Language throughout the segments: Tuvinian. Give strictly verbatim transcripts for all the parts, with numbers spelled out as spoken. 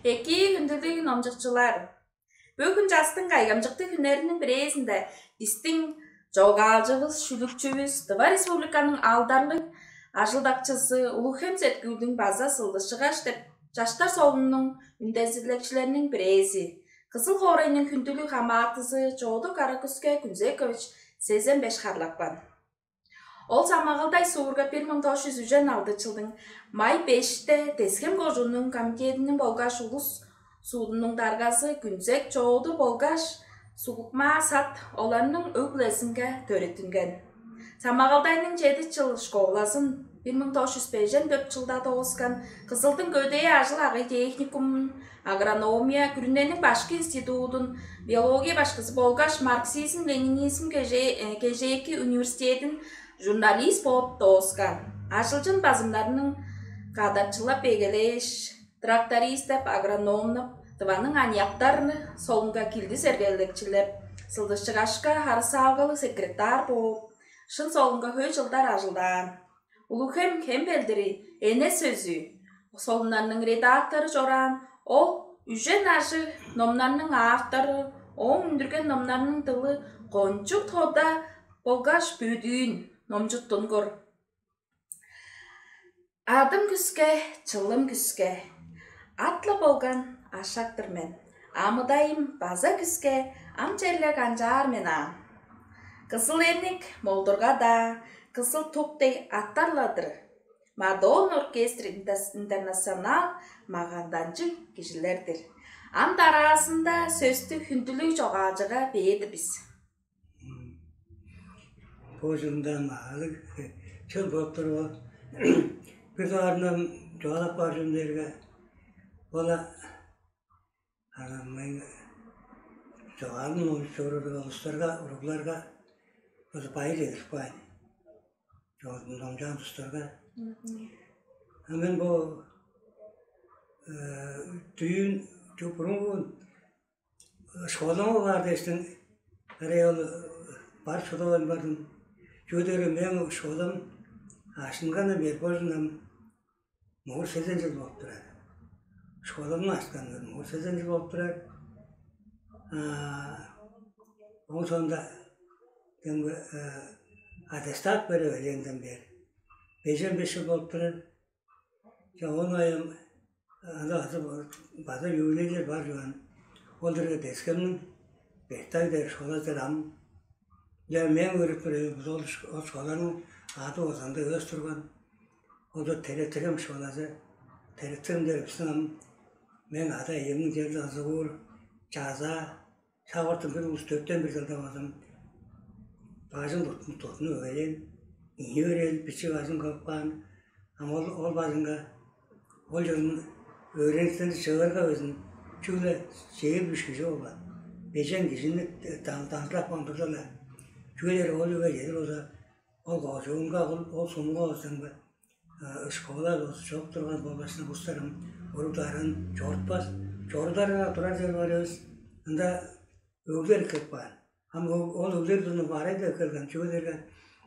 Экии, хүндүлүг номчукчулар! Бөгүн частың кайгамчыктыг хүннериниң бирээзинде бистиң чогаалчывыс, шүлүкчүвүс, Тыва Республиканың алдарлыг ажылдакчызы, Улуг-Хем сеткүүлдүң база «Сылдысчыгаш» деп чаштар солуннуң үндезилекчилериниң бирээзи, Кызыл хоорайның хүндүлүг хамаатызы Чооду Кара-Күске Күнзекович сезен беш харлапкан. Ол Самагалдай суурга бир муң тос чүс үжен алды чылдың май беште Тес-Хем кожууннуң комитединиң болгаш улус судунуң даргазы Күнзек Чооду болгаш Сугукмаа Сат оларның өг-бүлезинге төрүттүнген. Самагалдайның чеди чыл школазын бир муң тос чүс бежен дөрт чылда дооскан, Кызылдың көдээ ажыл-агый техникумун, агрономия, күрүнениң башкы институдун, биология башкызы болгаш марксизм-ленинизм кежээ-, э, кежээки университедин журналист бооп дооскан. Ажылчын базымнарның кадарчылап эгелээш, тракторист деп, агрономнуп, Тываның аныяктарны солунга килди сергелекчилеп, «Сылдысчыгашка» харыысалгалыг секретарь бооп, шын солунга хөй чылдар ажылдаан. «Улуг-Хем», «Хем белдири», «Эне сөзү» солуннарның редактору чораан. Ол үжен ажыг номнарның автору, ооң үндүрген номнарының дылы кончуг тода болгаш бөдүүн, номчуттунгур. Адым күске, чылым күске, ат-ла болган ашак-тыр мен. Амыдайым база күске, ам черле канчаар мен аан. Кызыл эник, молдурга-даа, кызыл тук дег аттар-ла-дыр. Мадон оркестр интерс-, интернационал магаданчыг кижилер-дир. Ам дараазында сөстү хүндүлүг чогаалчыга бээр-дир бис. Бо чылында маалыг чыл болуп тур ол. Бир дугаарындан чугаалап каар чүвем дээрге, ол-ла ана мээң чогаалым номчуп чоруур улустарга, уругларга база байыр чедирип каайн. Чогум номчаан улустарга. А мен бо, э, дүүн, чү, бурунгу школама баар дээштиң, арай ол, э, бар шыдавайн бардым. Чүге дээрге мээң школам аштынгандан бээр божундан мугур сезен чыл болуп турар. Школамның аштынгандан мугур сезен чыл болуп турар. А, ооң соонда демги, э, аттестат берип эгелээнден бээр бежен беш чыл болуп турар. Чаа, оон ыңай ам анда база, база юбилейлер бар чүве аан. Ол дээрге Тес-Хемниң Беттай дээр школазы-дыр ам. Чаа, мээң өөрүп турар, ол, ол школаның ады озанда өс турган. Ол-даа Терек-Тирем школазы. Терек-Тирем дээр бистиң ам, мээң ада-иемниң черле ызыгуур, чазаа, шак ортан бир улус дөртен бир чылда болза бажың тудуп, тудунуп эгелээн, ийи өрээлиг бичии бажың кылып каан. Ам ол, ол бажыңга ол чылын өөреникчилерни чыырга безин чүгле чээрби үш кижи болган. Бежен кижини дан-, даңзылап каан турда-ла. Чүге дээрге ол үеге чедир болза, ол кожуунга, ол, ол сумга болза, школа болза чок турган болгаштың, улустар ам уругларын чорутпас, чорударга турар чер бар эвес. Ында өглер эккеп каан. Ам ол, ол өглер дурну барай деп эккелген, чүге дээрге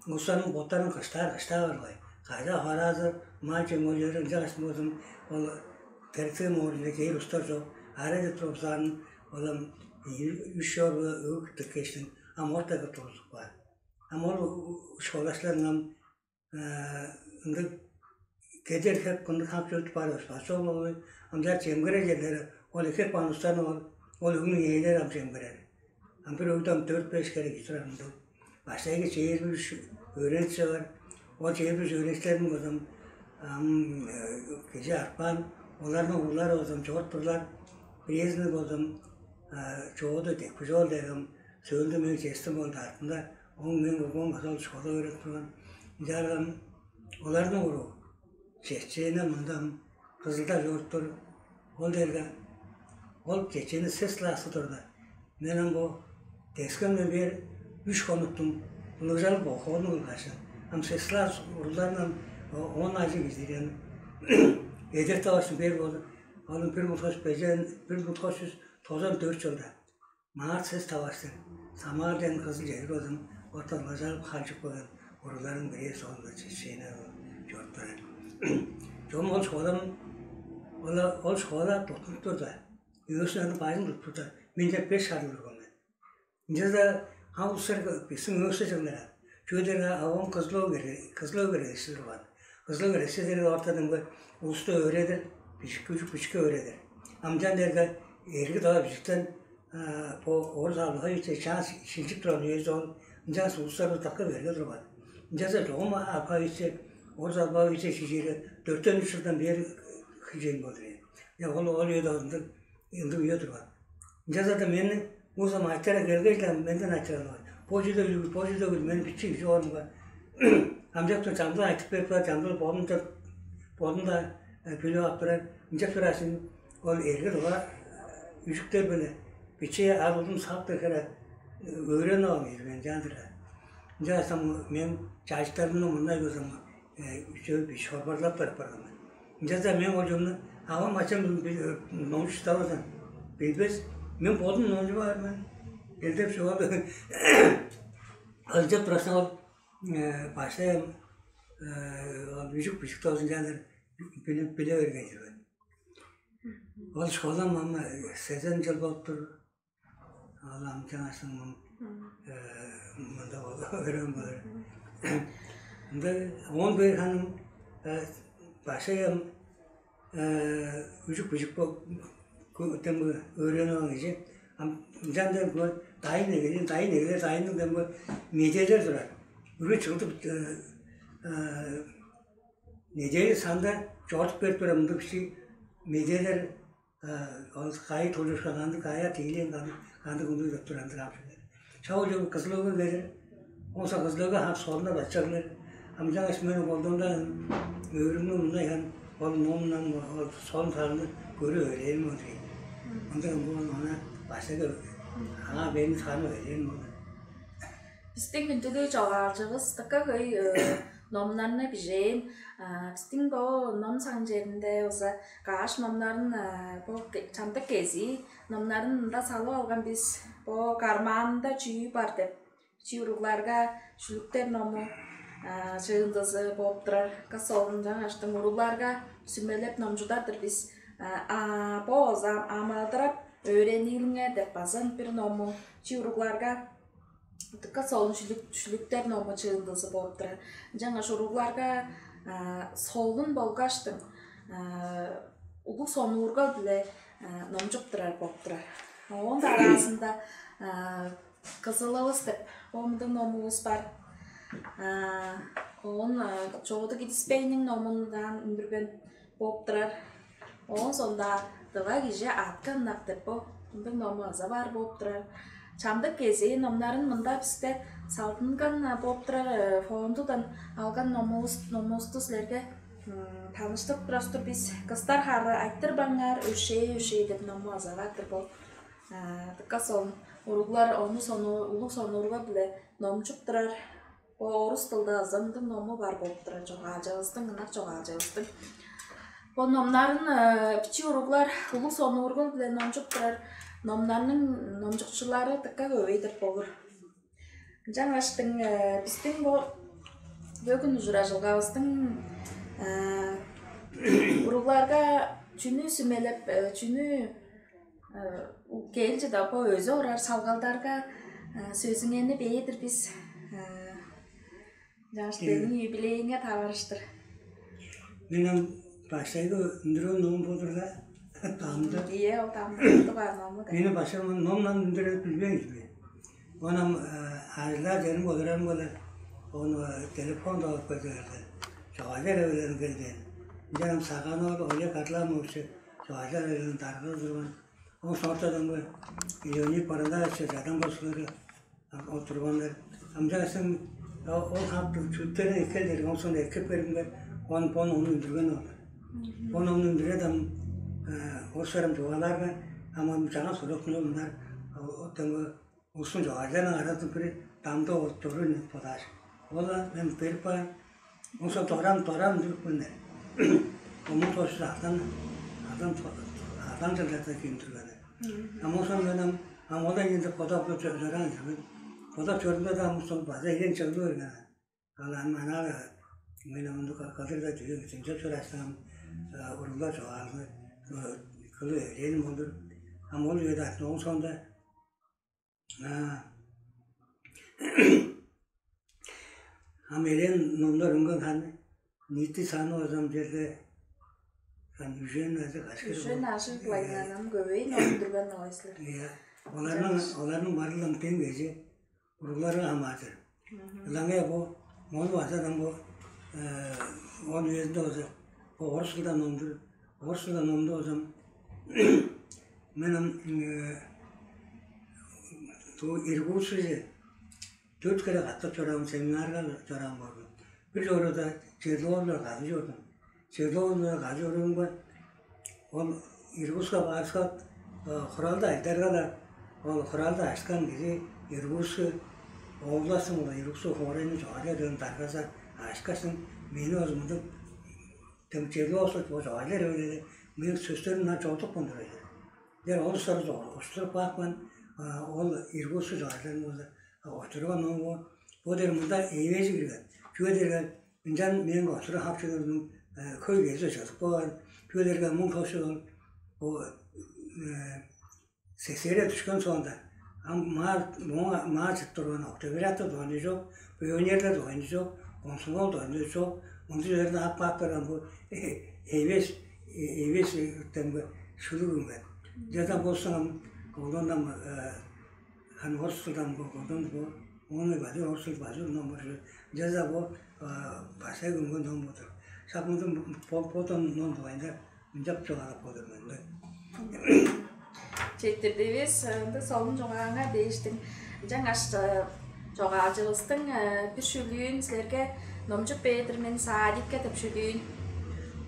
улустарның боттарын кыштаар, кыштаар болгай. Кажаа-хараазы, мал-чем, ол чери ынчангаш болзун, ол Терек-Тирем ооржунда кээр улустар чок. Арай деп турупсаан, ол ам үш чоор-биле өг тирткештиң, ам орта кылып тургузуп каан. Ам ол школачыларның ам, э, ындыг кедер хеп, кындыг хап чүрүп бар эвес, база чок болгай. Ам чаа чемгерер черлери, ол эккеп каан улустарны ол, ол өгнүң ээлери ам чемгерер. Ам бир өгде ам дөрт-беш хире кижи турар ындыг. Баштайгы чээрби үш өөреникчи бар. Ол чээрби үш өөреникчилерниң болза ам, ам, э, кижи артпаан, оларның уруглары болза ам чоруп турлар. Бирээзиниң болза ам, э, чоду Декпижол дээр ам, сөөлүнде мээң честим болду артында. Оон мээң уруум база ол школа өөредип турган. Ынчаарга ам оларның уруу Чечене мында ам Кызылда чоруп тур. Ол дээрге ол Чечене сес класста турда, мен ам бо Тес-Хемден бээр үш хонуктуң ынакшылы походун кылгаш, ам сес класс уругларын ам, о-, он ажыг кижини эдертип алгаштың бээр болду. Ол ам бир муң тос чүс бежен, бир муң тос чүс тозан дөрт чылда март сес таваштыр Самагалдайдан Кызылче кирип алган, орталгажалып халчып калган уругларның бирээзи соонда Чечене чоруп турар. Чогум ол школам Ол ол школа туттунуп турда, өсү аны бажын туттурда, мен деп беш шарлыг болган мен. Ынчалза-даа ам улустар бистиң өсө чыглара. Чүге дээрге авам кызыл өг кызыл өг эргеси турган. Кызыл өг эргеси дээрге ортадыңбы улусту өөредир, бижик күжүк бижикке өөредир. Амчан дээрге эрги дава бижиктен бо орус албавитче чаас шилчип турган үези ол ынчаас улустар дакка берге турган. Ынчалза чогум албавитче, орус албавитче шижиири дөртен үч чылдан бээр хижээн болду. Ол ол үеде ындыг ындыг үе турган. Ынчалза-даа мени музам айтырар келгеш-ле менден айтырар бо чүдө бо чүдө мен бичи кижи оорумга амчактан чамдык айтып берип каар, чамдык бодум деп бодум-даа билип ап турар. Ынчап турар сен ол эрге дуга үжүктер биле биче ар улум саап берген өөренип алган кижи мен чаан-дыр. Ынчаарсам мен чажыттарымны мурнай көрсөм, үчөө беш хорбарлап барып барган мен. Ынчалза мен ол чонну авам ачам номчуштавазан билбес. Мен бодум номчуп аар мен. Элдеп чугаалап ынчап турарсаң ол баштай ол үжүк бижик доозунчаалар билип биле берген чүве. Ол школам ама сезен жыл болуп тур. Ол ам чаңашсың мында ол өрөөн болар. Ында он бир ханым башай ам үжүк бижик демги өөрөнүп алган кижи. Ынчан демги дайын эгелин дайын эгелер дайынның демги медээлер турар. Үрү чыгдып неделя санда чорудуп берип турар мындыг бичи медээлер. Ол кайы тулчушка кандыг кая тиилээн кандыг кандыг ындыг деп турар ындыг ап чүве. Чогул чогул кызыл өгүр келир. Оңса кызыл өгүр хак солунда бачырлар. Амчангаш мен колдуунда өөрүмнү мындай хан ол номундан ол солун сарынны көрүп өөрээн ол дейт. Ындыг ындыг ол ана башта аңаа бени саны өөрээн ол. Бистиң хүндүлүг чогаалчывыс дыка хөй номнарны бижээн. Бистиң бо ном саңчеринде база каш номнарын бо чамдык кезии номнарын мында салып алган бис. Бо кармаанында чүү бар деп чи уругларга шүлүктер ному чыындызы болуп турар. Кыс оолун жаңаштың уругларга сүмелеп номчудадыр бис. А бо оза амаадырап өөрениилиңер деп база бир ному чи уругларга дыка солун шүлүктер ному чыындызы болуп турар. Ынчангаш уругларга солун болгаштың улуг сонуургал-биле номчуп турар болуп турар. Оон дараазында кызылывыс деп омдуң номувус бар. Оон чоодуг идиспейниң номундан үндүрген болуп турар. Оон соонда дыва кижи аткан ынак деп бо ындыг ному база бар болуп турар. Чамдык кезээ номнарын мында бисте салдынган болуп турар фондудан алган номувус номувусту силерге таныштырып турастыр бис. Кыстар хары айтырбаңар өшээ өшээ деп ному база бар-дыр бо. Дыка сон уруглар ону сону улуг сонуурга биле номчуп турар. Бо орус дылда ызымдың ному бар болуп турар чогаалчывыстың ынак чогаалчывыстың. Бо номнарын бичи уруглар улуг сонуургул биле номчуп турар номнарның номчукчулары дыка көбейдип болур. Ынчангаштың бистиң бо бөгүн ужуражылгавыстың уругларга чүнү сүмелеп чүнү кээлче да бо өзү орар салгалдарга сөзүңерни бээр-дир бис. Жаштыгың юбилейиңе таварыштыр. Мен ам баштайгы үндүрүн ном болурда дамды. Ие ол дамды бар ному да. Мени башка номдан үндүрүп билбейм мен. Онам ажылдаа жерим олурарым болар. Ону телефон да алып келдилер. Чогажар эвелерин келген. Ынчан саганы ол Олег Харламович чогажар эвелерин даргыр турган. Ол соортадан бо Леонид Барандаевич жадан бошулары ол турганнар. Амчаасың ол хап чүлүктерин эккел дериг, ол соонда эккеп бериңер, он бон ону үндүрген ол. Бон ону үндүрет ам орсарым чугаалаарга, ам ам чаңа сурукну мынар оттан улустуң чогаалчыларның аразы бир дамда ол турун бодааш. Ол мен берип каан. Ошо дорам дорам дүрүп көннер. Омун тошур адан адан адан жылдарда кийин турганы. Ам ошон мен ам ам ола ийинде кодап чораан жүргүн. Кодап чорунда да ам ошол база эген чыгды берген. Ал ам анаа мен ам кылдыр да дүрүп чынчап чораштан ам уруглар чогаалды. Кылы элээн болдур. Ам ол үеде атын оон соонда, а, ам элээн номнар үнген ханы ниити саны озам черде хан үжен азы кашкы. Үжен ажыг планнанам көвейин ондурган оойслар. Иә. Оларның оларның барылам тең кеже уругларга хамаатыр. Ылаңгыя бо мону база ам бо он үезинде болза бо орус кылдан номдур, орус кылдан номду болзам мен ам туу Иркутскиже төрт хире катап чораан, семинарга чораан болган. Бир чоруда черлоолар кады чордум. Черлоолар кады чорумга ол Иркутска баарышкат хуралды айтарга-ла, ол хуралды ашкан кижи Иркутск областың ол Иркутск хоорайның чогаалчыларын даргаза ашкасын мени ол мындыг тем черлоосу бо чогаалчылар эвеледе мээң сөстерим ынаар чорудупкан турар. Дер ол устар устуруп каапкан ол Иркутск чогаалчыларын болза очурган оңго бо дер мында эвээжи кирген. Чүге дээрге ынчан мээң очура хапчыдырдың хөй кези чыдып калган. Чүге дээрге муң тошчу ол бо сесерия дүшкен соонда ам маа маа чыт турган октябрята дугайында чок, пионерлер дугайында чок, комсомол дугайында чок, мынча черде ап каап барган бу эвес эвес демге шүлүг үнген. Жада болсун ам голдон ам хан орус кылдан бо голдон бо ону бажы орус кыл бажы номер жада бо башай үнген ном болду. Шак мындан потон ном дугайында ынчап чугаалап болур мен. Четтирдивис ындыг солун чугааңар дээштиң. Ынчангаш чогаалчывыстың бир шүлүүн силерге номчуп бээр-дир мен, «Садикке» деп шүлүүн.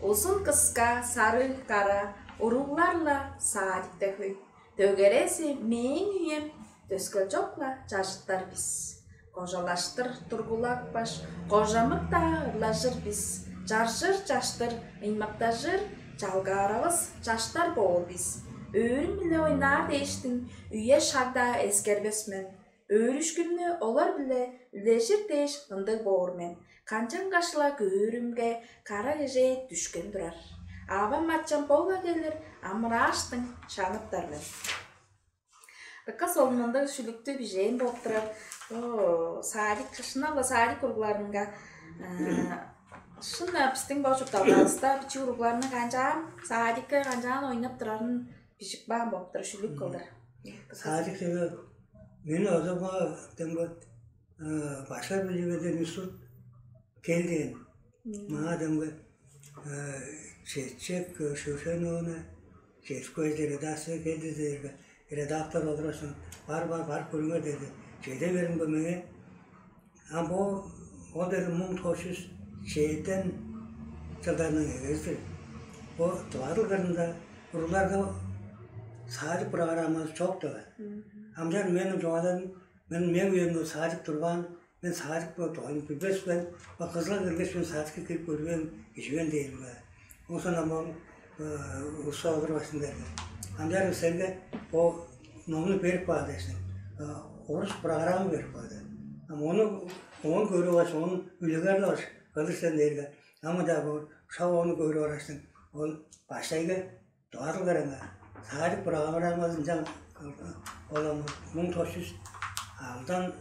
Узун кыска, сарыг кара уруглар-ла садикте хөй. Дөгерези мээң үем, дөскел чок-ла чажыттар бис. Кожалаштыр тургулапкаш, кожамык-даа ырлажыр бис. Чаржыр чаштыр, ыймактажыр чалгааравыс чаштар боор бис. Өөрүм-биле ойнаар дээштиң, үе-шаг-даа эскербес мен. Өөрүшкүмнү олар-биле үлежир дээш ындыг боор мен. Канчангаш-ла көөрүмге кара кежээ дүшкен турар. Авам-ачам бо-ла келир, амырааштың шаныптар мен. Дыка солун мындыг шүлүктү бижээн болуп турар. Бо садик, шынап-ла садик уругларынга шын-на бистиң бо чуртталгавыста бичии уругларны канчаан садикке канчаан ойнап турарын бижип каан болуп турар шүлүк кылдыр. Садик деге мени озуга демге башка бир чүведен институт кел дээн. Мага демге чечек шөшеноону четкөөже редакция келди дээрге редактор олурасың бар бар барып көрүңер деди. Чеде бериңбе меңе. А бо ол дери муң тос чүс чеден жылдарның эгезидир. Бо дывадыл кырында уругларга садик программазы чок дагы. Амчаар мен чугааладым, мен мең үемде садик турбаан, мен садик бо тоюн билбес мен, ба кызга келгеш мен садикке кирип көрбээн ижиген дээр бе. Оон ам ол улуска олур башын берди. Амчаар сенге бо номну берип каар дээшин. Орус программа берип каар. Ам ону оон көрүп алгаш, ону үлегерлеп алгаш, кылыр сен дээрге. Ам ынча бо шак ону көрүп алгаштың ол баштайгы Дугадылгарыңар, саадык программазынчан олам муң тос чүс алдан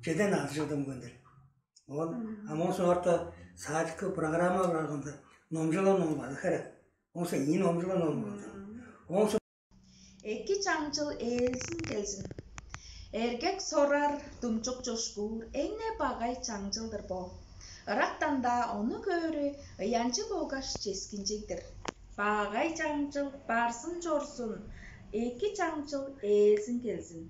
чеден алды чылдан көндер. Ол а моңсун орта саадыккы программа барганда номчулан оң база херек. Оңса ийи номчулан оң болду. Оңсун Эки чаңчыл ээлзин келзин. Эргек сорар, думчук чошкуур эң-не багай чаңчылдыр бо. Ырактан-даа ону көөрү ыянчы болгаш ческинчиг-дир. Багай чаңчыл барзын чорзун, эки чаңчыл ээлзин келзин.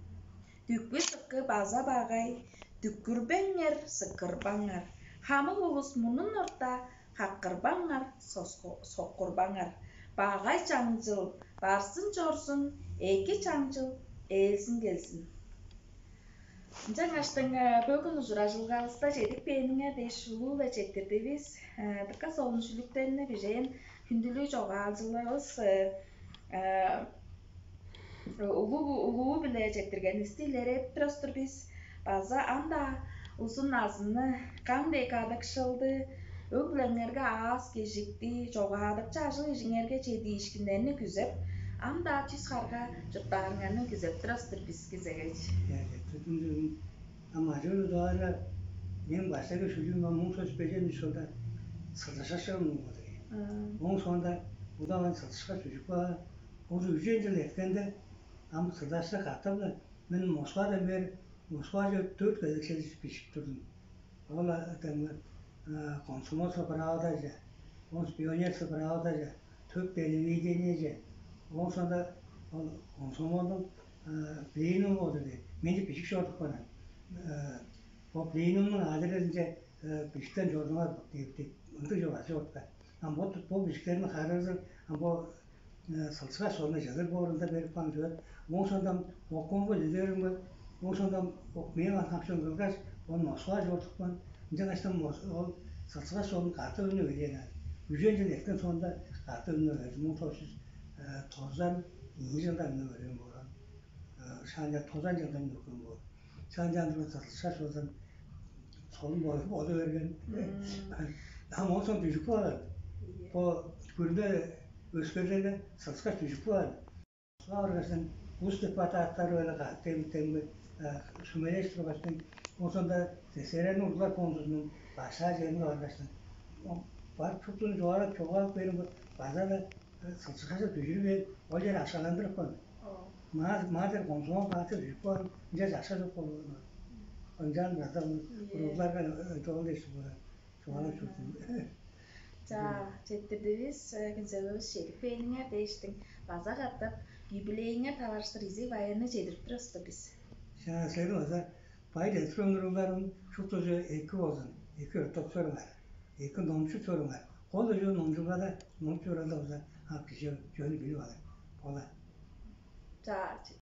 Дүкпү-сыккы база багай, дүккүрбеңер, сыккырбаңар. Хамык улус мунун орта Каккырбаңар, соккурбаңар. Багай чаңчыл барзын чорзун, эки чаңчыл ээлзин келзин. Ынчангаштың бөгүн ужуражылгавыста чедип кээниңер дээш улуу-ла четтирдивис. Дыка солун шүлүктерни бижээн хүндүлүг чогаалчыларывыс улуу-биле четтиргенивисти илередип турар-дыр бис. База ам-даа узун назынны, каң дег кадыкшылды, Өг-бүлеңерге аас-кежикти, чогаадыкчы ажыл-ижиңерге чедиишкиннерни күзеп, ам-даа чүс харга чурттаарыңарны күзеп турар-дыр бис, Күзегеш. Ам ажыы-биле дугаарга, мен баштайгы шүлүүм ам муң соос бежен чылда сылдыржашкан муң болду. Ооң соонда удавайн сылдыржаш үжүп каан. Ол үжен чыл эрткенде, ам сылдыржаш катап-ла мен Москвадан бээр, Москваже дөрт кезек чедип бижип турдум. Ол дээн комсомольский правдаже, оон пионерский правдаже, төп телевидениеже, оон соонда ол комсомолдуң пленуму болду дээр. Менче бижик чорудупкан. Бо пленумнуң аадырезинче бижиктен чордуңар деп, деп ындыг чугаалажып чорупкан. Ам бо бо бижиктерни харыызын ам бо сылчыгаш чонну чыдыр боорунда берип каан чүве. Ооң соондан окуумга чедеримге, ооң соондан мээң ам хапчын кылгаш, ону Москвага чорудупкан. Ынчангаштан ол сылчыгаш чонну катап үнүп келген. Үжен чыл эрткен соонда катап үнүп келди. Муң тос чүс тозан ийи чылда үнүп келген болган. Шаанда тозан чылдан үнүп келген болган. Шаанда андыр сылчыгаш болзун солун болуп ола берген. Ам ол соң дүжүп калган. Бо күрүне өскерлерге сылчыгаш дүжүп калган. Суга баргашын улус деп атааттары беле каап демги сүмелеш тургашын, ошонда СССР-ниң уруглар фондузунуң башаа черинге баргашын, барып шуптуну чугаалап чугаалап берип, база-ла сылчыгажы дүжүрүп ээп, ол чер акшаландырыпкан. Маадыр комсомол баатыр дүжүп каан, ынча акша чок болган. Ынчан база уругларга ынча ол дээш чугаалап чордум. За, четтирдивис, күнзевивис чедип кээниңер дээштиң. База катап юбилейиңер таварыштыр изиг байырны чедирип турувус-тур бис. Шаа сени база байыр этип оңнурууларың шуптузу эки болзун, эки өртөксөрүңер, эки номчуп чоруңар. Кол үжү номчулгада, номчуп чоралда болза, а кижи жөнү билип алыр. Бола. За,